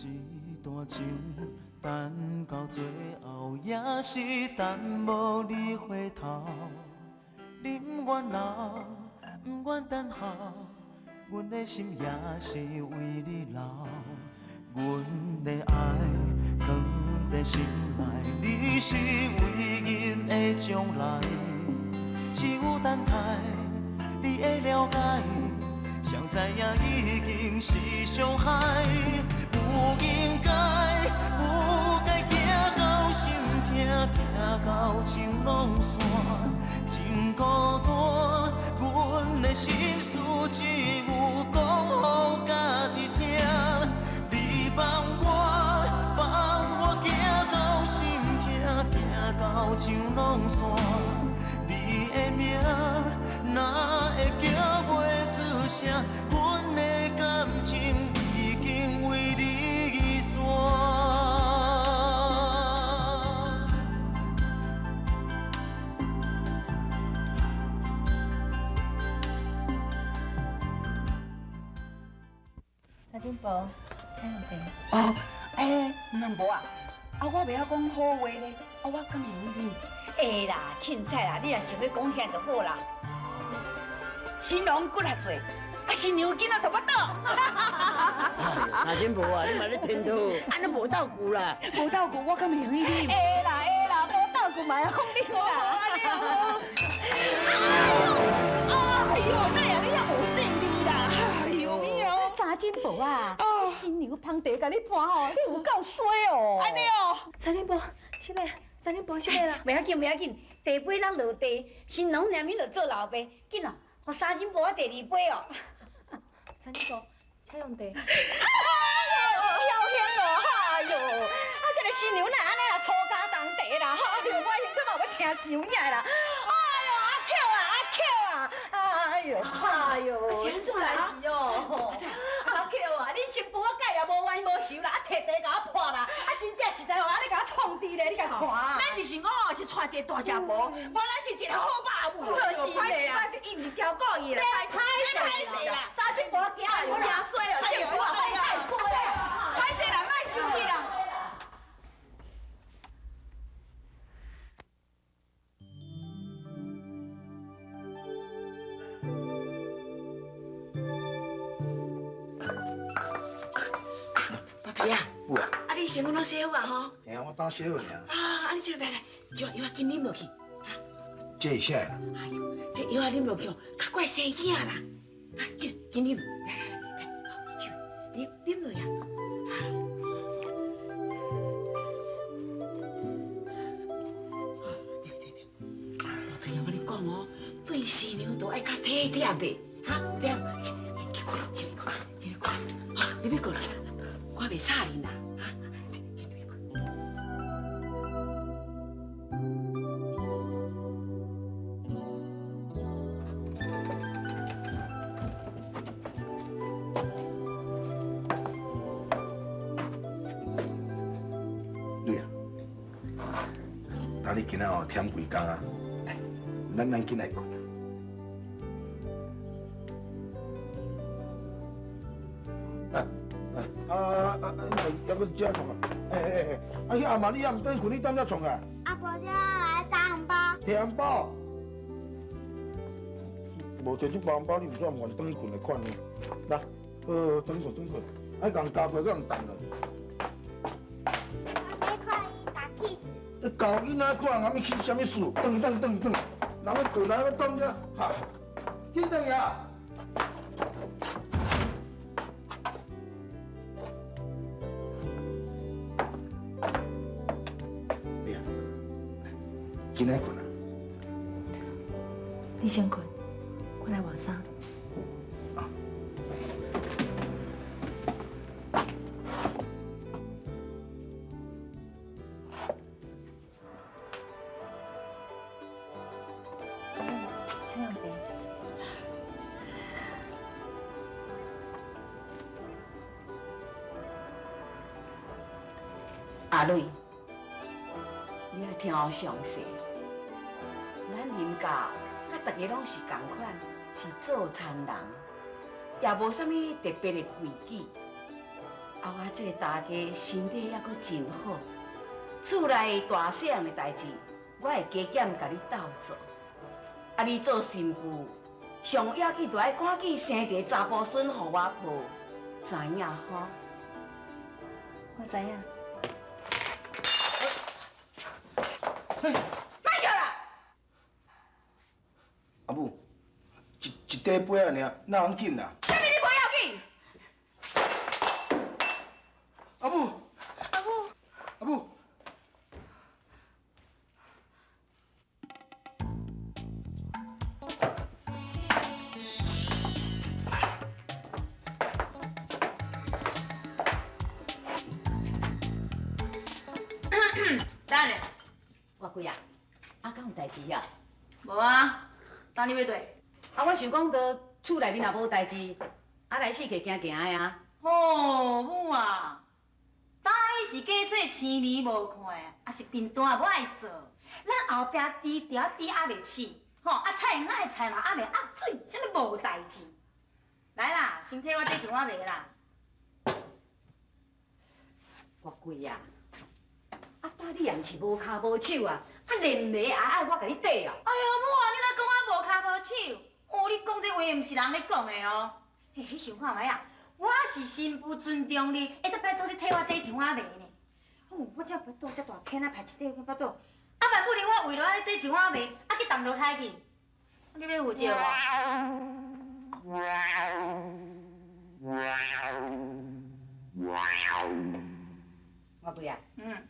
這段情等到最後也是等無你回頭。你毋願留，毋願等候，阮的心也是為你留。阮的愛藏在心內，你是唯一的將來。只有等待你的了解，誰知影已經是傷害。不應該，不該行到心痛，行到情攏散，真孤單。阮的心事只有講予家己聽。你放我，放我行到心痛，行到情攏散。你的名哪會叫袂出聲？阮的感情已經為你散。三金婆，請用茶。哦，欸，毋無啊，啊，我袂曉講好話咧，啊，我敢會曉啉？會啦，凊彩啦，你若想欲講啥就好啦。新郎骨力濟，啊，新娘囡仔就腹肚。三金婆啊，你嘛咧天道，按呢無鬥具啦，無鬥具我敢會用去啉？會啦會啦，無鬥具嘛會予啉啦。哎呦，哪會按呢遐無勢力啦？哎呦，三金婆啊，新娘捧茶共你盤吼，你有夠衰哦。按呢哦。三金婆，啥物？三金婆，啥物啦？袂要緊，袂要緊，第一杯咱落地，新郎娘咪就做老爸，緊哦，予三金婆第二杯哦。三金婆，請用茶。哎呦，僥倖哦，哎呦，啊，這个新娘哪按呢啦，粗家重茶啦，哎呦，我現在嘛欲聽傷影啦。哎呦，阿巧啊，阿巧啊，哎呦，哎呦，是按怎啦？是哦，阿巧啊，恁新婦我佮伊也無冤無仇啦，啊，提茶共我潑啦，啊，真正實在吼，按呢共我創治咧，你共看。咱就是我是娶一個大食婆，原來是一個好爸母。可惜咧啊，伊毋是挑故意啦，歹勢啦，三金婆行真衰哦，政府也歹虧啊，歹勢啦，莫生氣啦。老腿啊，啊你身躯攏洗好啊吼？嘿啊，我剛洗好爾。啊，按呢這個來來，將藥仔緊啉落去。這是啥？哎呦，這藥仔啉落去哦，較快生囝啦。啊，緊緊啉，來來來，來，手啉啉落去啊。對對對，老腿啊，我跟你講哦，對新娘都愛較體貼的，哈，對，去睏咯，去睏，去睏，哈，你欲睏啦，我袂吵恁啦，哈，去睏。女啊，當你今仔哦忝規工啊，來，咱緊來睏。啊啊啊！你猶閣遮創啊？欸欸欸！啊，彼阿媽你猶毋轉去睏，你踮遮創啊？阿婆叫我來拿紅包。提紅包？無提這包紅包，你毋煞毋願轉去睏的款呢？來，好，轉去睏，轉去睏，愛共加被，閣共澹落。我欲看伊打 kiss。你教囡仔看人啥物起啥物事，轉去轉轉轉，人咧過來我踮遮，哈，緊轉去啊！緊來睏啊！你先睏，我來換衫。啊。請用茶。阿蕊，你愛聽我詳細。咱林家佮大家攏是仝款，是做田人，也無啥物特別的規矩。啊，我這個大家身體猶閣真好，厝內大細項的代誌，我會加減共你鬥做。啊，你做新婦，上要緊就愛趕緊生一個查埔孫予我抱，知影吼？我知影。莫叫啦！阿母，一一块杯仔尔，哪通紧啦？啥物你无要紧？阿母，阿母，阿母。等下，我贵啊，啊，敢有代誌啊？無啊，等你欲綴。啊，我想講，著厝內面若無代誌，啊來四處行行的啊。哦，母啊，當你是假做生味無看，抑是便當無愛做？咱後壁豬條豬猶未試，吼啊菜園仔的菜嘛猶未壓水，啥物無代誌？來啦，先替我綴一碗糜啦。我貴啊！啊，搭你也毋是無跤無手啊，啊連糜也愛我共你綴哦。哎喲，母啊，你哪講我無跤無手？哦，你講這話毋是人咧講的哦。嘿，你想看覓啊？我是新婦尊重你，會使拜託你替我綴一碗糜呢。哦，我這腹肚這大坑啊，排一塊腹肚。啊，萬不能我為了按呢綴一碗糜，啊去動落胎去，你欲負責無？我貴啊。嗯。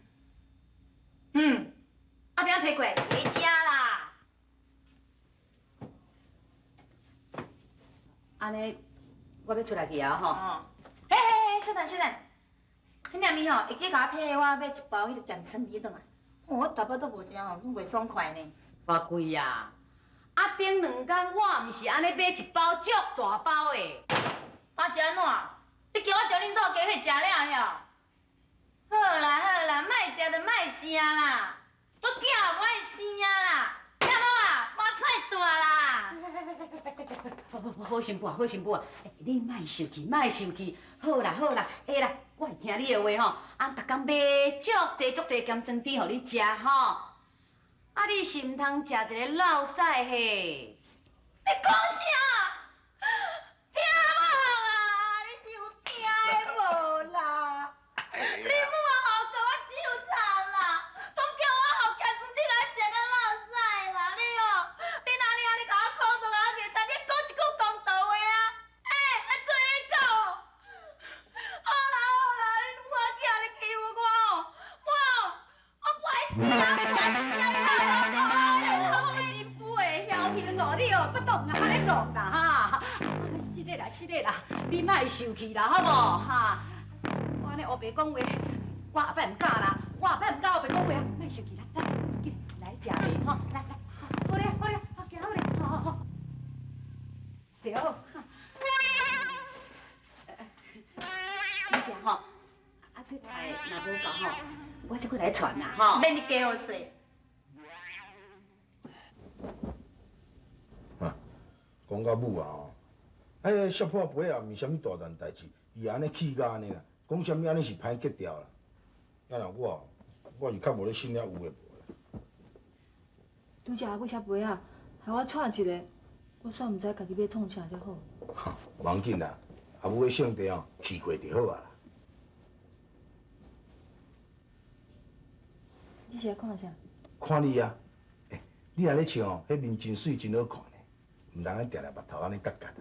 嗯。啊，饼提過來，袂食啦。按呢，我欲出來去啊吼。哦。嘿嘿嘿，小等小等，彼暝暝吼，會記共我替我買一包彼个鹹酸甜轉來。哦，我大腹肚無食吼，攏袂爽快呢。我貴啊！啊，頂兩工我毋是按呢買一包足大包的。啊是按怎？你叫我招恁祖家伙食了哟？好啦好啦，莫食就莫食啦，我囝無愛生啊啦，聽無啊？我菜大啦。好好好，新婦啊，好新婦啊，你莫生氣，莫生氣。好啦好啦，會啦，我會聽你的話吼。啊，逐工買足濟足濟鹹酸甜予你食吼。啊，你是毋通食一个落屎嘿？你講啥？聽無啊？你是有聽的無啦？你母啊，予共我手殘啦，講叫我予鹹酸甜來食甲落屎啦！你哦，你哪裡按呢共我苦倒啊？袂當你講一句公道話啊！欸，啊做你講。好啦好啦，你母仔囝你欺負我哦，我哦，我不愛死啊，不愛死啊！好新婦的曉興哦，你哦，腹肚毋通按呢弄啦哈！是的啦，是的啦，你莫生氣啦，好無哈？我按呢烏白講話，我後擺毋敢啦，我後擺毋敢烏白講話啊，莫生氣啦，來，緊來食糜吼，來來，好咧好咧，好行好咧，好好好，坐好。你食吼，啊這菜若無夠吼，我這閣來傳啦吼。免你加予稅。啊，講到母啊吼，哎，摔破杯仔毋是啥物大件代誌，伊也按呢氣甲按呢啦，講啥物按呢是歹格調啦。啊若我，我是較無咧信遐有的無的。拄才阿母摔杯仔，害我喘一下，我煞毋知家己欲創啥才好。無要緊啦，阿母彼聖地吼去過就好啊啦。你是咧看啥？看你啊，欸，你若咧笑吼，彼面真媠真好看呢，毋通按定定目頭按呢結結啊。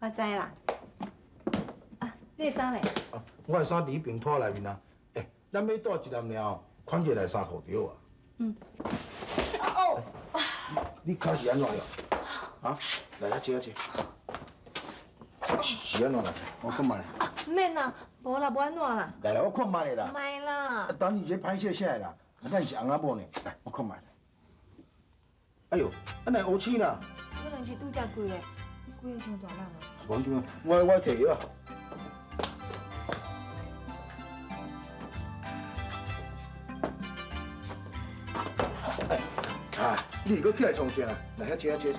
我知啦。啊，你的衫咧？啊，我的衫佇彼爿拖內面啊。欸，咱欲帶一籃爾吼，寬一內衫褲就好啊。嗯。哦。你跤是按怎樣？啊，來遐坐遐坐。是按怎啦？我看覓。啊，免啦，無啦，無按怎啦。來啦，我看覓啦。莫啦。啊，等你這歹勢啥的啦？啊，咱是翁仔某呢，來，我看覓。哎喲，啊哪會烏青啦？可能是拄才跪的，跪得傷大力啊。無要緊，我提藥啊。啊，你是閣起來創啥啦？來遐坐遐坐。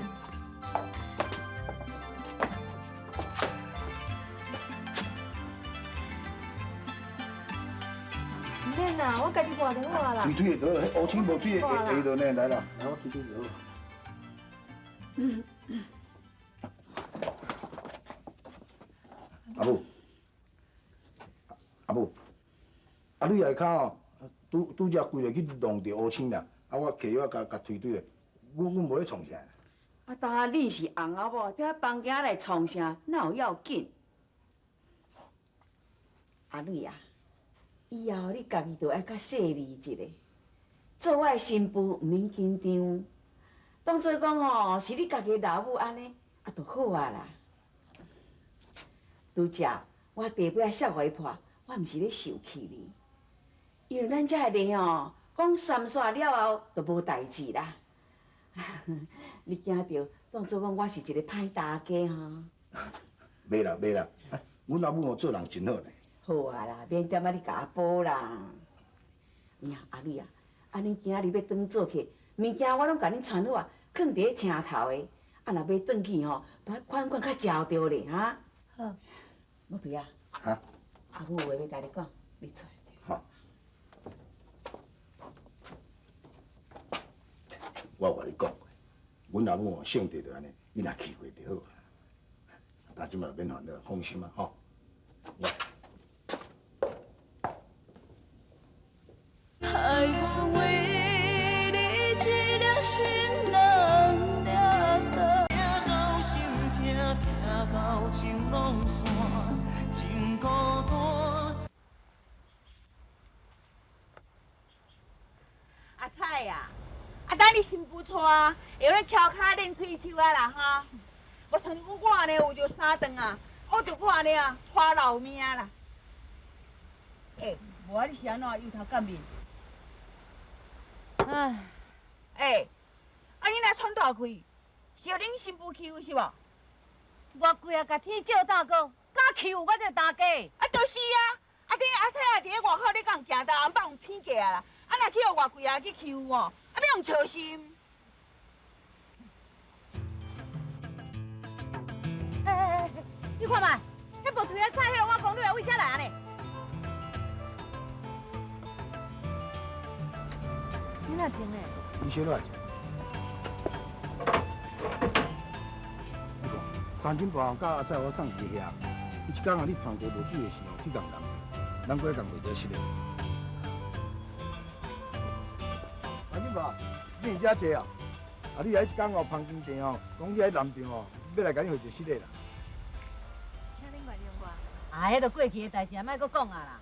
免啦，我家己跋就好啊啦。推推就好，彼乌青无推会下落呢，来啦，来我推推就好。阿母，阿母，阿你下跤吼，拄拄才规个去弄著乌青啦，啊，我摕药共共推推的，阮阮无咧创啥。啊，当你是翁仔某，伫房间内创啥，哪有要紧？阿蕊啊，以后你家己就爱较细腻一下，做我的新妇毋免紧张，当做讲吼是你家己的老母按呢，啊，就好啊啦。拄才我茶杯仔摔予伊破，我毋是咧受气你，因为咱遮的例吼，讲三煞了后就无代志啦。你惊著，当做讲我是一个歹大家吼。袂啦袂啦，阮阿母吼做人真好呢。好啊啦，免踮仔你共我补啦。有影阿蕊啊，按呢今仔日欲转做客，物件我拢共恁传好啊，囥伫咧厅头的。啊，若欲转去吼，都爱款款较周到咧，哈。好。木队啊。哈。阿母有话欲共你讲，你出来者。好。我有共你讲过，阮阿母吼性格就按呢，伊若去过就好啊。但这摆免烦恼，放心啊，吼。来。害我为你一粒心人掠到。疼到心痛，行到情拢散，真孤单。阿彩啊，啊等你新妇娶，会用咧翘跤练喙手啊啦哈。无像我按呢有著三顿啊，我著我按呢啊，拖老命啦。欸，无啊，你是按怎忧头干面？唉，欸，啊你若喘大气，是予恁新妇欺负是无？偌贵啊，共天照大哥，敢欺负我这个大家？啊，就是啊，啊恁阿彩啊，伫咧外口咧共行大红放偏过啊啦，啊若去予外柜啊去欺负哦，啊欲用操心。欸欸欸，你看觅，彼无推仔菜，彼个碗公你来为啥来按呢？你哪停的？你小落来。你看，三更半佮阿彩我送伫遐，伊一工啊，你芳茶无水的时候去共人，难怪共袂得失的。三更半，你伫遮坐啊？啊，你来一工哦，芳间茶哦，讲你喺南场哦，欲来共你回一个失礼啦。请恁原谅我。啊，彼都过去的代志，莫阁讲啊啦。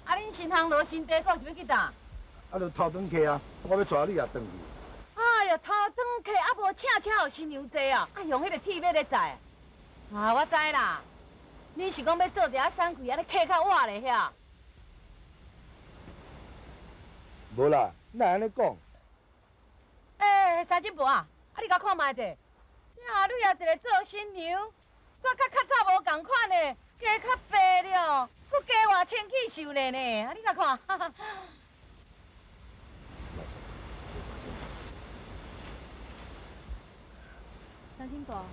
啊，恁新烘炉新茶库是欲去佗？啊，就头转客啊，我欲带你也转去。哎哟，头转客啊，无请车予新娘坐啊，啊用彼个铁马咧载。啊，我知啦，你是讲欲做一下散开，按呢客较活咧遐？无啦，哪会按呢讲？欸，三金婆啊，啊你共看觅者，这阿女也一个做新娘，煞佮较早无仝款的，加较白了，阁加偌清气秀丽呢，啊你共看。三金婆，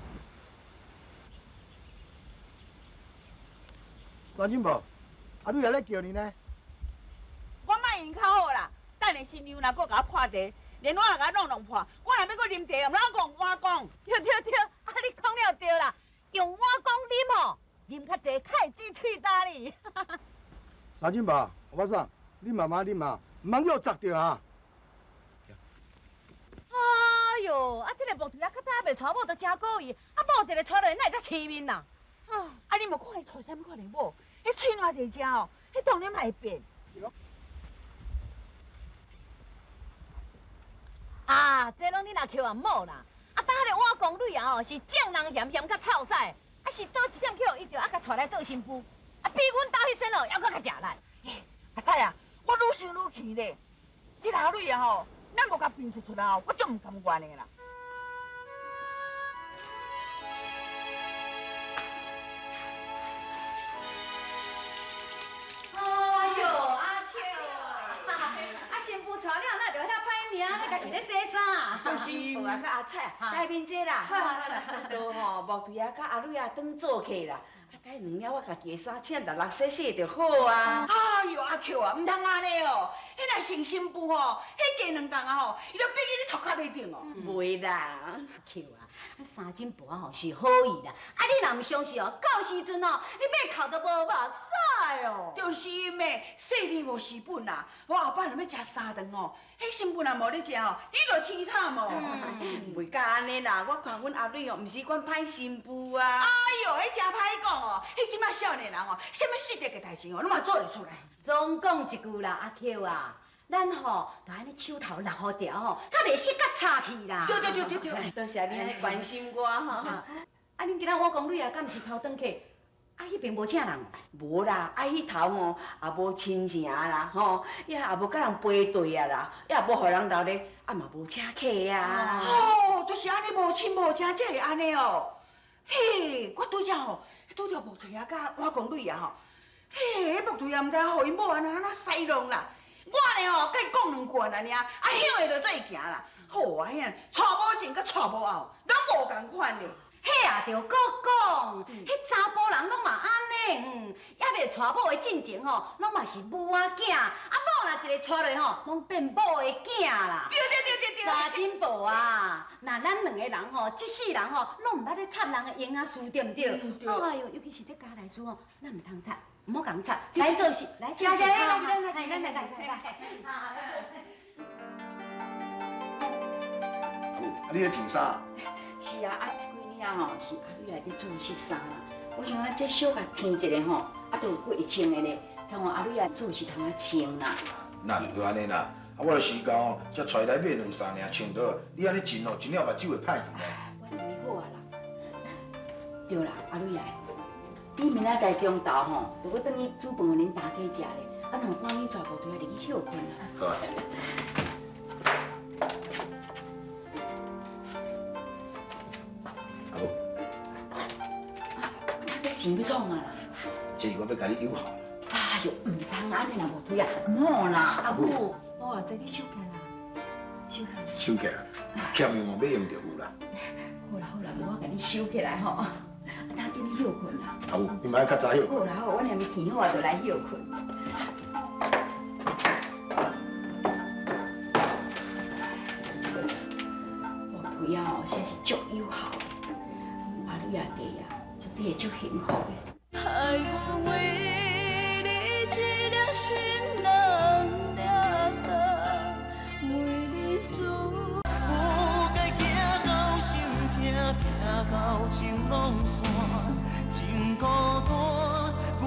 三金婆，阿女还咧叫你呢。我莫闲较好啦，等下新娘若阁共我破茶，连我也共我弄弄破，我若欲阁啉茶，毋通用碗公。对对对，啊你讲了对啦，用碗公啉吼，啉较济，较会止喙焦哩。三金婆，我说，你慢慢啉啊，毋通叫砸著啊。哎哟，啊，这个木槌仔较早犹未娶某，都真古意，啊，某一个娶落来，哪会遮生面啦？啊，你无看伊娶啥物款的某？彼喙偌济只哦，彼当然嘛会变。啊，这拢你若扣红某啦。啊，当彼个碗公女啊吼，是正人嫌嫌较臭屎，啊是佗一点去予伊著，啊共娶来做新妇，啊比阮兜彼身哦，犹阁较食力。阿彩啊，我愈想愈气咧，这个阿女啊吼，咱无共辨出出来哦，我足毋甘愿的啦。哎哟，阿 Q 啊，啊新妇娶了，哪会著遐歹名，咧家己咧洗衫。新妇啊，佮阿彩来面坐啦。都吼，木槌仔佮阿女仔转做客啦。啊，等等两领我家己的衫请六六洗洗就好啊。哎哟，阿扣啊，毋通按呢哦，彼若成新妇吼，彼加两工啊吼，伊就变去你头壳袂定哦。袂啦，阿扣啊，三针婆吼是好意啦，啊你若毋相信哦，到时阵哦，你欲哭都无目屎哦。就是因为细腻无蚀本啦，我后摆若欲食三顿哦，彼新妇若无咧食哦，你就凄惨哦。袂甲按呢啦，我看阮阿蕊哦，毋是款歹新妇啊。哎哟，彼真歹讲哦，彼这摆少年人哦，啥物失德的代志哦，拢嘛做会出来。总讲一句啦，阿扣啊，咱吼就按呢手头落予条吼，较袂失甲吵去啦。对对对对对，多谢你按呢关心我吼。啊，恁今仔我讲蕊啊，敢毋是头转客？啊，彼边无请人哦？无啦，啊，彼头吼也无亲情啦，吼，也也无佮人陪对啊啦，也无予人留咧，啊嘛无请客啊。哦，就是按呢无亲无情才会按呢哦。嘿，我拄则吼，拄著木槌仔佮我公蕊啊吼，嘿，彼木槌仔毋知予𪜶某按怎按怎使弄啦。我呢吼，佮伊讲两句尔尔，啊，向下就做行啦。好啊，遐娶某前佮娶某后，拢无仝款咧。彼也著阁讲，彼查埔人拢嘛按呢，犹未娶某的进前吼，拢嘛是母仔囝，啊某若一个娶落吼，拢变某的囝啦。对对对对对。三珍宝啊，若咱两个人吼，这世人吼，拢毋捌咧插人的闲仔事，对毋对？哎哟，尤其是这家内事吼，咱毋通插，毋好共插，来做事，来做事。来来来来来来来来来。阿母，啊你咧添衫？是啊，啊这几领吼是阿蕊啊这做穑衫啦。我想啊，这小共添一下吼，啊，都有过1000个咧，通予阿蕊啊做穑通啊穿啦。那毋过按呢啦，啊我著时到吼，才揣来买两三领穿倒，你按呢穿哦，穿了目睭会歹去呢。我认为好啊啦。对啦，阿蕊啊，你明仔载中昼吼，就阁转去煮饭予恁大家食咧，啊，若赶紧带部队啊入去歇困啊。好啊。阿母，这钱欲创啊啦？这是我欲共你友好。哎哟，毋通按呢啦，无对啊，毋好啦，阿母。我话这你收起来啦，收起来。收起来，欠用哦，欲用就有啦。好啦好啦，无我共你收起来吼，啊，等紧去歇困啦。阿母，你嘛爱较早歇困。好啦好，我连天好啊，就来歇困。无对啊哦，真是足有效的，阿蕊阿弟啊，绝对会足幸福的。爱我为你一粒心人掠到，为你思。不该行到心痛，行到情拢散，真孤单。阮。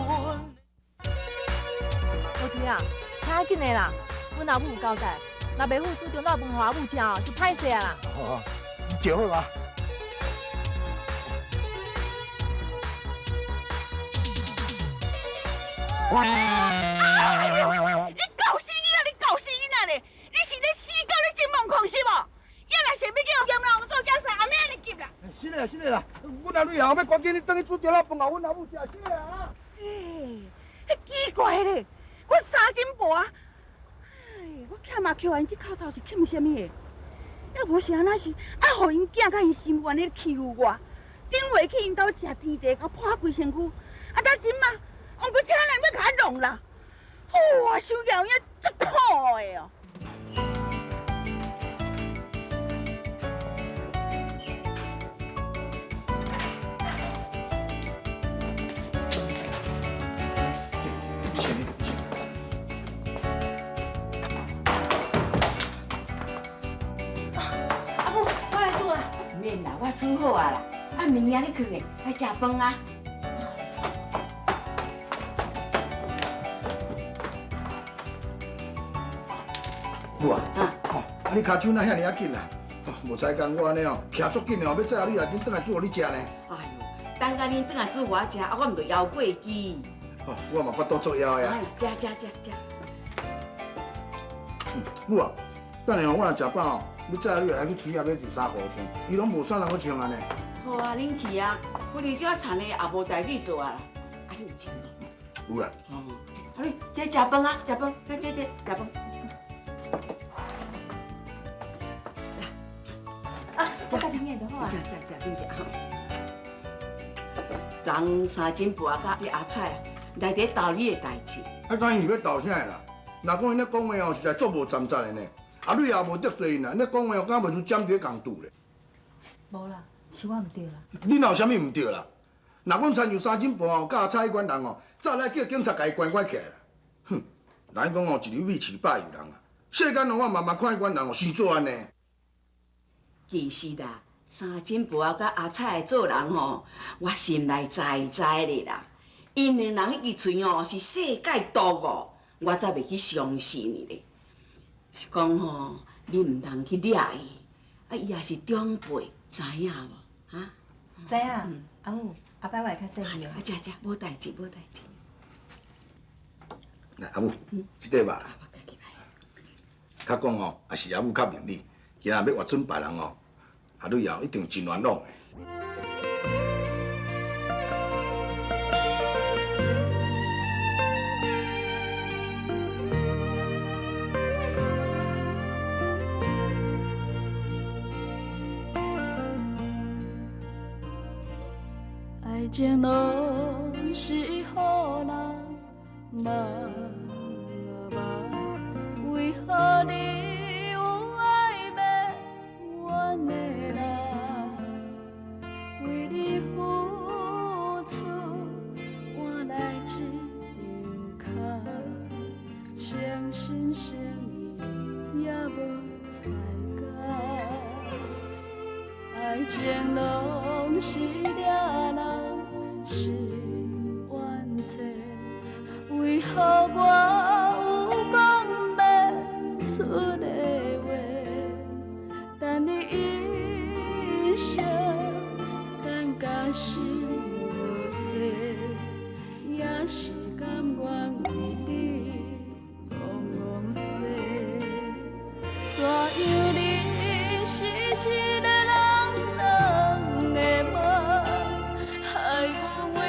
无对啊，较紧的啦，阮阿母有交代，若袂赴煮中昼饭予阿母食哦，就歹势啊啦。好，食好啊。你狗死囡仔！你狗死囡仔咧！你是咧死到咧真梦空是无？也若是欲叫阎罗王做囝婿，也免按呢急啦。是嘞，是嘞啦，阮阿蕊啊，欲赶紧转去煮中昼饭，予阮阿母食，是嘞啊。欸，彼奇怪咧，我三更半，哎，我欠阿扣𪜶这口头是欠啥物的？也无是按怎是，啊，予𪜶囝佮𪜶媳妇按呢欺负我，顶月去𪜶兜食甜茶，共泼规身躯，啊，到这马，王国车人欲共我弄啦，哇，想起来有影足苦的哦。阿母，我来煮啊。免啦，我煮好啊啦。啊，明仔你囥咧，来食饭啊。母啊，哦，啊你跤手哪遐尔仔紧啊？无彩工我按呢哦，徛足紧的哦，欲载阿你来紧转来煮予你食呢。哎哟，等甲恁转来煮予我食，啊，我毋就枵过去。哦，我嘛腹肚足枵的啊。食食食食。母啊，等下我若食饱哦，欲载阿你来去市仔买一衫裤穿，伊拢无衫通阁穿啊呢。好啊，恁去啊，我伫遮田的也无代志做啊啦。啊，你有钱无？有啦。哦，啊你这食饭啊，食饭，来这这食饭。啊，我带你面就好啊。食食食，紧食哈。昨三珍婆佮这阿彩啊，来伫斗你的代志。啊，等伊是欲斗啥的啦？若讲𪜶咧讲话哦，实在足无参赞的呢。阿蕊也无得罪𪜶啦，𪜶咧讲话哦，敢袂输针伫咧共拄咧。无啦，是我毋对啦。你若有啥物毋对啦？若讲亲像三珍婆哦，佮阿彩彼款人哦，早来叫警察共伊关关起来啦。哼，人讲哦，一粒米饲百余人啊。世间哦，我嘛嘛看彼款人哦，生做按呢。其实啦，三珍婆仔佮阿彩的做人吼，我心内知知的啦。𪜶两人彼支喙吼是世界毒哦，我才袂去相信咧。是讲吼，你毋通去掠伊，啊，伊也是长辈，知影无？哈？知影，阿母，后摆我会较细心的。啊，食食，无代志，无代志。来，阿母，这块肉。较讲吼，也是阿母较明理，今仔欲活准别人哦，阿蕊也一定真软软的。爱情拢是予人梦啊梦，为何你有爱袂完的人？为你付出换来一张空，诚心诚意也无彩工。爱情拢是掠人心冤找，为何我有讲袂出的话？等你一生，等甲心落雪，也是甘愿为你戆戆踅。怎样你是一个人两个梦，害阮为